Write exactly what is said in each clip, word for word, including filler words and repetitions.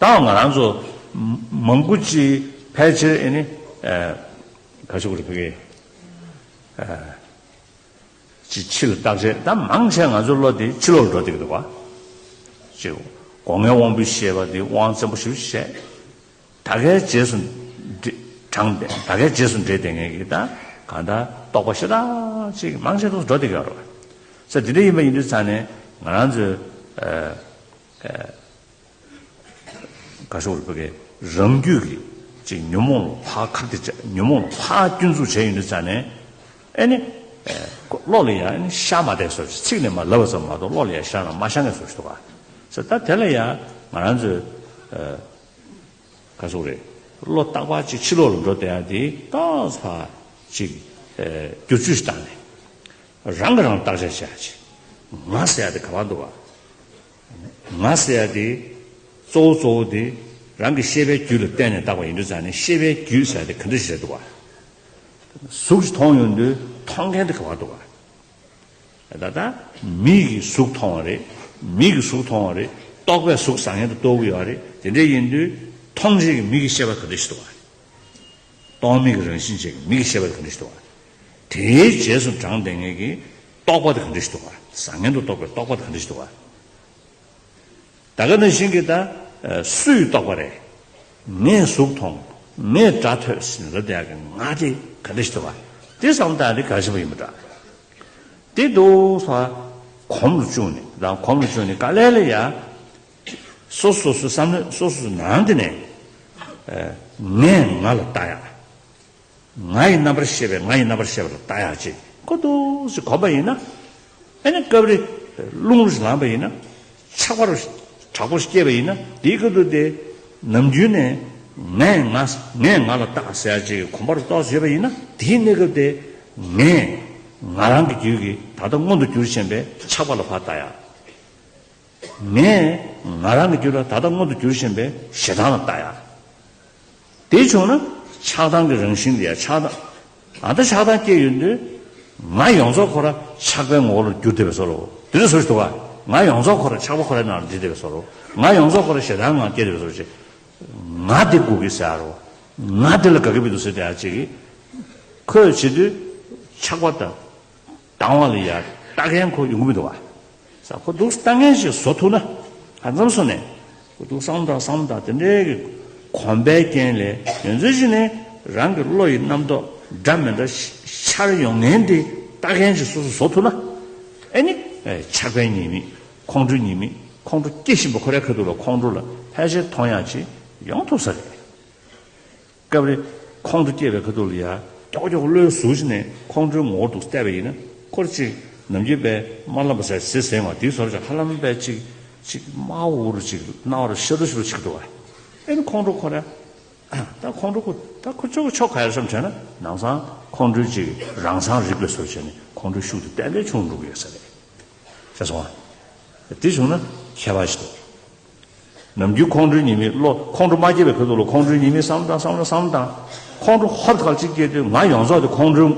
ད་ང་རང་ཚོ་མང་པོ་ཅིག་ཕལ་ཆེར་ཨེ་ནི་ག་ཞུ་དགོས་རེད། ཕ་གི་ཅིག་ཕྱི་ལ་བརྟག་དཔྱད་ད་མང་ཆེ་ང་ཚོའི་བློ་དེ་ཕྱི་ལོགས་ལ་འགྲོ་བསྡད་ཀྱི་འདུག་ག་ཅིག་སྒོ་ལྔའི་དབང་པོའི་ཤེས་པ་དེ་དབང་བཙན་པོ་ཞེ་པོ་ཅིག་བྱས། ད་གའི་རྗེས་སུ་འབྲེ་དྲངས་ཏེ་ད་གའི་རྗེས་སུ་འབྲེལ་བསྡད་མཁན་གྱི་ད་གང་ལྟར་རྟོག་པ་ཤ་སྟག་ཅིག་མང་ཆེ་འདུག་འགྲོ་བསྡད་ཀྱི་ཡོད་རེད་བ། ས་དེ་འདྲ་ཡིན་པ་ཡིན་དུས་ཙང་ནས་ང་རང་ཚོས་ཨ་ཨ་ག་ཞུ་དགོས་རེད། ཕ་གི་རང་རྒྱུད་ཀྱི་ཅིག་ཉོན་མོངས་ལ་ཕར་ཁ་གཏད་བྱས། ཉོན་མོངས་ལ་ཕར་སྐྱོན་འཛུགས་བྱས་ཡོང་དུས་ཙང་ནས་ཨེ་ནི་ཨ་བློ་ལ་ཡང་ཨེ་ནི་ཤར་མ་བསྡད་བཟོ་ཅིག་ཚིག་ནས་མར་ལབ་པ་ཙམ་མ་གཏོགས་བློ་ལ་ཡང་ཤར་ན་མ་ཤར་མཁན་བཟོ་ཅིག་འདུག་ག་ས་ད་དེ་ལ་ཡང་ང་རང་ཚོས་ཨ་ག་ཟེར་དགོས་རེད། བློ་རྟག་པར་ཅིག་ཕྱི་ལོགས་ལ་འགྲོ་བསྡད་ཡ་དེ་ཏོག་ཙམ་ཅིག་ཨ་བསྒྱུར་བཅོས་ཤིག་བཏང་ནས་རང་གིས་རང་བརྟག་དཔྱད་བྱེད་ཡ་ཅིག་ང་ཟེར་ཡ་དེ་ག་པར་འདུག་ག་ང་ཟེར་ཡ་དེ་གཙོ་བོ་གཙོ་བོ་དེ་རང་གི་ཤེས་པའི་རྒྱུད་ལ་བརྟེན་ནས་བཏགས་པ་ཡིན་དུས་ཙང་ནས་ཤེས་པའི་རྒྱུད་ཟེར་ཡ་དེ་ག་འདྲ་ཞིག་རེད་འདུག་ག་གཟུགས་ཤིག་མཐོང་ཡོང་དུས་མཐོང་མཁན་དེ་ག་པར་འདུག་ག་ད་ལྟ་མིག་གིས་གཟུགས་མཐོང་བ་རེད། མིག་གིས་གཟུགས་མཐོང་བ་རེད། རྟོག་པས་གཟུགས་བཟང་ངན་དུ་རྟོགས་ཀྱི་ཡོད་རེད། དེ་འདྲ་ཡིན་དུས་མཐོང་བྱེད་ཀྱི་མིག་གི་ཤེས་པ་ག་འདྲ་ཞིག་འདུག་ག་རྟོག་མེད་ཀྱི་རང་བཞིན་ཅན་གྱི་མིག་གི་ཤེས་པ་དེ་ག་འདྲ་ཞིག་འདུག་ག་དེའི་རྗེས་སུ་འབྲངས་བསྡད་མཁན་གྱི་རྟོག་པ་དེ་ག་འདྲ་ཞིག་འདུག་ག་བཟང་ངན་དུ་རྟོགས་པའི་རྟོག་པ་དེ་ག་འདྲ་ཞིག་འདུག་ག་ད་ག་ནང་བཞིན་གྱི་ད་སུས་རྟོགས་པ་རེད། ངས་གཟུགས་མཐོང་། ངས་སྒྲ་ཐོས་ཟེར་ནས་ལབ་བསྡད་ཡག་གི་ང་དེ་ག་འདྲ་ཞིག་འདུག་ག་དེ་བསམ་བཏང་དེ་ག་ཞིག་པ་ཡིན་པ་འདྲ། དེ་འདུག་ས་གོམས་ལ་བཅུག་ནས་དང་གོམས་ལ་བཅུག་ནས་ག་ལེ་ལེ་ཡ། སོ་སོ་སོའི་བསམ་བློ་སོ་སོའི་ནང་དེ་ནས་ཨ་ངས་ང་ལ་ལྟ་ཡ། ང་ཡི་རྣམ་པར་ཤེས་པས་ང་ཡི་རྣམ་པར་ཤེས་པ་ལ་ལྟ་ཡ་ཅིག་ཁོ་འདུག་སེ་གོམས་པ་ཡིན་ན། ཨ་ནི་སྐབས་རེ་རླུང་རེ་ལངས་པ་ཡིན་ན། ཆགས་པ་རེ་དྲག་པོ་ཞིག་སྐྱེས་པ་ཡིན་ན་དེའི་སྐབས་དུ་དེ་ནམ་རྒྱུན་ནས་ངས་ང་ངས་ང་ལ་ལྟ་ཟེར་ཡ་ཅིག་གོམས་པ་རེ་ཏོག་ཙམ་ཡོད་པ་ཡིན་ན་དེའི་གནས་སྐབས་དེ་ངས་ང་རང་གི་རྒྱུད་ཀྱི་ད་ལྟ་མངོན་དུ་གྱུར་བཞིན་པའི་ཆགས་པ་ལ་ཕར་ལྟ་ཡ། ངས་ང་རང་གི་རྒྱུད་ལ་ད་ལྟ་མངོན་དུ་གྱུར་བཞིན་པའི་ཞེ་སྡང་ལ་ལྟ་ཡ། དེ་བྱུང་ན་ཆགས་སྡང་གི་རང་བཞིན་དེ་ཡང་ཆགས་སྡང་། ཨ་ད་ཆགས་སྡང་སྐྱེས་ཡོང་དུས་ང་ཡོངས་རྫོགས་ཁོ་རང་ཆགས་པའི་ངོ་བོ་ལ་གྱུར་བསྡད་པའི་བཟོ་འདྲ་བོ་དེ་འདྲ་བཟོ་ཞིག་འདུག་ག་ང་ཡོངས་རྫོགས་ཁོ་རང་ཆགས་པ་ཁོ་རའི་ནང་ལ་འདྲེས་བསྡད་པའི་བཟོ་འདྲ་བོ། ང་ཡོངས་རྫོགས་ཁོ་རང་ཞེ་སྡང་ངང་སྐྱེས་བསྡད་པའི་བཟོ་འདྲ་ཅིག་ང་དེ་དགོས་ཀྱི་ཟེར་ཡ་རོ། ང་དེ་ལ་དགའ་གི་མི་འདུག་ཟེར་བསྡད་ཡ་ཅིག་གིས། ཁོས་བྱེད་དུས་ཆགས་པ་དང་། སྡང་བ་ལ་ཡ་ལྟ་མཁན་ཁོ་ཡོང་གི་མི་འདུག་བ། ས་ཁོ་འདུག་ལྟ་མཁན་ཞིག་བཟོ་ཐུབ་ན། ཧ་ཙམ་སོང་ནས། ཁོ་འདུག་བསམ་དང་བསམ་དང་དེ་འདྲའི་གི་གོམས་པའི་རྐྱེན་ལས་ཡོན་ཚོད་ཅིག་ནས་རང་གི་བློ་ཡི་རྣམ་རྟོག་འདྲ་མི་འདྲ་ཤར་ཡོང་མཁན་དེ་ལྟ་མཁན་ཞིག་སོ་སོ་བཟོ་ཐུབ་ན། ཨེ་ནི། ཆགས་པའི་ཉེས་དམིགས་ཁོང་ཁྲོའི་ཉེས་དམིགས་ཁོང་ཁྲོ་སྐྱེ་བཞིན་པ་ཁོ་རའི་ཁ་ཐུག་ལ་ཁོང་ཁྲོ་ལ་ཕལ་ཆེར་མཐོང་ཡག་ཅིག་ཡོང་ཐུབ་ས་རེད། སྐབས་རེ་ཁོང་ཁྲོ་སྐྱེས་པའི་ཁ་ཐུག་ལ་ཡ་ཀྱོག་ཀྱོག་བློའི་ཟུར་ཞིག་ནས་ཁོང་ཁྲོའི་ངོ་བོར་འདུག་བལྟས་པ་ཡིན་ན་ཁོར་ཅིག་ནམ་རྒྱུན་པའི་དམར་ལམ་པ་ཟེར་ཟེར་ཟེར་བ་དེའི་ཟུར་ཅིག་ཧ་ལམ་པའི་ཅིག་ཅིག་དམར་འུར་ཅིག་སྣང་བར་ཤ་རུ་ཤ་རུ་ཆགས་འདུག་བ། ཨེ་ནི་ཁོང་ཁྲོ་ཁོ་ར་ད་ཁོང་ཁྲོ་ཁོ་ད་ཁོ་ཅོག་ཆོག་ག་ཡར་བསམ་བྱས་ན་ནང་སང་ཁོང་ཁྲོའི་ཅིག་རང་སང་རིག་པའི་ཟུར་བྱས་ནས་ཁོང་ཁྲོའི་ཤུགས་དེ་ཏན་ཏན་ཆུང་འགྲོ་གི་ཡོད་ས་རེད། ཤེས་སོང་ང་། དེ་བྱུང་ན་ཁྱད་པར་ཞིག་འདུག་ནམ་རྒྱུན་ཁོང་ཁྲོའི་ཉེས་དམིགས་བློ་ཁོང་ཁྲོ་མ་སྐྱེས་པའི་ཁ་ཐུག་ལ་ཁོང་ཁྲོའི་ཉེས་དམིགས་བསམ་དང་བསམ་དང་བསམ་དང་། ཁོང་ཁྲོ་ཧོབ་ཁ་གཅིག་སྐྱེས་དུས་ང་ཡོངས་རྫོགས་དེ་ཁོང་ཁྲོའི་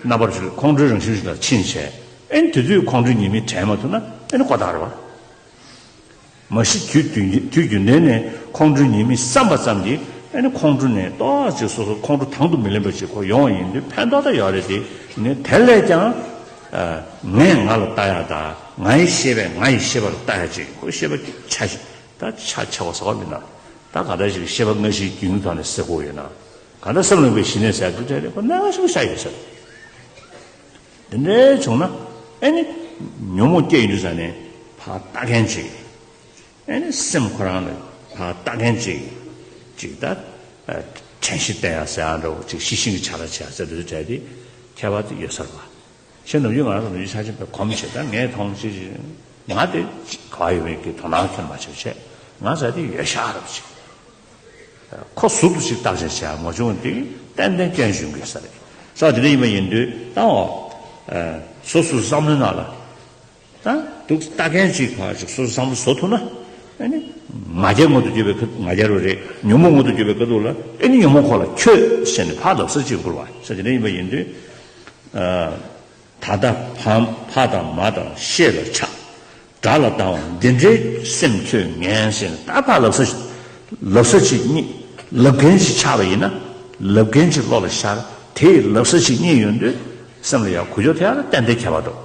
རྣམ་པར་ཞིག་ཁོང་ཁྲོའི་རང་བཞིན་ཞིག་ལ་ཕྱིན་བྱས། ཨེ་ནི་དེ་དུས་ཁོང་ཁྲོའི་ཉེས་དམིགས་དྲན་མ་ཐུབ་ན་ཨེ་ནི་ཁོ་ཐག་རེད་བ། མ་གཞི་དུས་རྒྱུན་དུས་རྒྱུན་ལྡན་ནས་ཁོང་ཁྲོའི་ཉེས་དམིགས་བསམ་པ་ཙམ་གྱིས་ཨེ་ནི་ཁོང་ཁྲོ་ནས་ཏོག་ཙམ་སོ་སོ་ཁོང་ཁྲོ་དང་དུ་མི་ལེན་པ་ཞིག་ཁོ་ཡོང་བ་ཡིན་དུས་ཕན་ཐོགས་ད་ཡོད་རེད་དེ། ནི་དེ་ལས་ཀྱང་ངས་ང་ལ་ལྟ་ཡག་དང་ང་ཡི་ཤེས་པས་ང་ཡི་ཤེས་པ་ལ་ལྟ་ཡག་ཅིག་ཁོའི་ཤེས་པ་ཆ་ཞིག་ད་ཆ་ཆེ་བ་ཟ་བ་མིན་ན། ད་ག་འདྲ་ཞིག་ཤེས་པ་སྔ་ཕྱིའི་རྒྱུན་ཐོག་ནས་ཟེར་དགོས་ཡོད་ན། ག་འདྲ་སེམས་ལ་འོས་པའི་ཞི་གནས་ཟེར་དུས་དྲན་རེད་ཁོ་གནའ་ཤུགས་ཤ་ཡོད་ཟེར། འདི་འདྲའི་བྱུང་ན་ཨེ་ནི་ཉོན་མོངས་སྐྱེ་ཡིན་དུས་ཙང་ནས་ཕར་ལྟ་མཁན་ཅིག་ཨེ་ནི་སེམས་ཁོ་རང་ལ་ཕར་ལྟ་མཁན་ཅིག་ཅིག་ད་དྲན་ཤེས་བསྟེན་ཡ་ཟེར་ཡ་འདྲ་བོ་ཅིག་ཤེས་བཞིན་གྱི་བྱ་ར་བྱེད་ཡ་ཟེར་དུས་དྲན་དེ་ཁྱད་པར་དེ་ཡོད་ས་རེད་བ། ཤེས་ནམ་རྒྱུན་ང་རང་ནམ་རྒྱུན་ཆ་ཆེན་པའི་གོམས་བྱེད་ད་ངས་མཐོང་ཅི་ཅི། ང་དེ་ག་ཡོད་མེད་ཀྱི་དོ་སྣང་ཁྱོན་མ་བྱེད་བྱས་ང་ཟ་དེ་ཡོད་ཤག་རབ་ཅིག་ཁོ་ཟུར་དུ་ཅིག་བརྟག་དཔྱད་བྱས་མ་བྱུང་དེ་ཏན་ཏན་སྐྱོན་བྱུང་གི་ས་རེད། ས་དེ་འདྲ་ཡིན་པ་ཡིན་དུས་ད་འོ། སོ་སོའི་བསམ་བློའི་ནང་ལ་ད་འདུག་ལྟ་མཁན་ཅིག་ཕར་ཅིག་སོ་སོའི་བསམ་བློ་བཟོ་ཐུབ་ན་ཨ་ནི་ང་རྒྱལ་མངོན་དུ་གྱུར་པའི་ང་རྒྱལ་རོ་རེད། ཉོན་མོངས་མངོན་དུ་གྱུར་པའི་ཁ་ཐུག་ལ་ཨ་ནི་ཉོན་མོངས་ཁོ་ལ་ཁྱོད་ཟེར་ནས་ཕར་ལབ་ས་ཅིག་འགུལ་བ་ས་དེ་འདྲ་ཡིན་པ་ཡིན་དུས། ད་ལྟ་ཕ་ཕ་དང་མ་དང་ཤེས་ལ་ཆགས། དགྲ་ལ་སྡང་བ་འདི་འདྲའི་སེམས་ཁྱོད་ངན་ཟེར་ནས་ད་ཕར་ལབ་ས་ཞིག་ལབ་ས་ཅིག་རྙེད། ལབ་མཁན་ཅིག་ཆགས་པ་ཡིན་ན། ལབ་མཁན་ཅིག་བློ་ལ་ཤར། དེས་ལབ་ས་ཅིག་རྙེད་ཡོང་དུས། སེམས་ལ་ཡང་གུ་ཅོ་ཐེ་ཡ་ལ་ཏན་ཏན་ཁྱད་པར་འདུག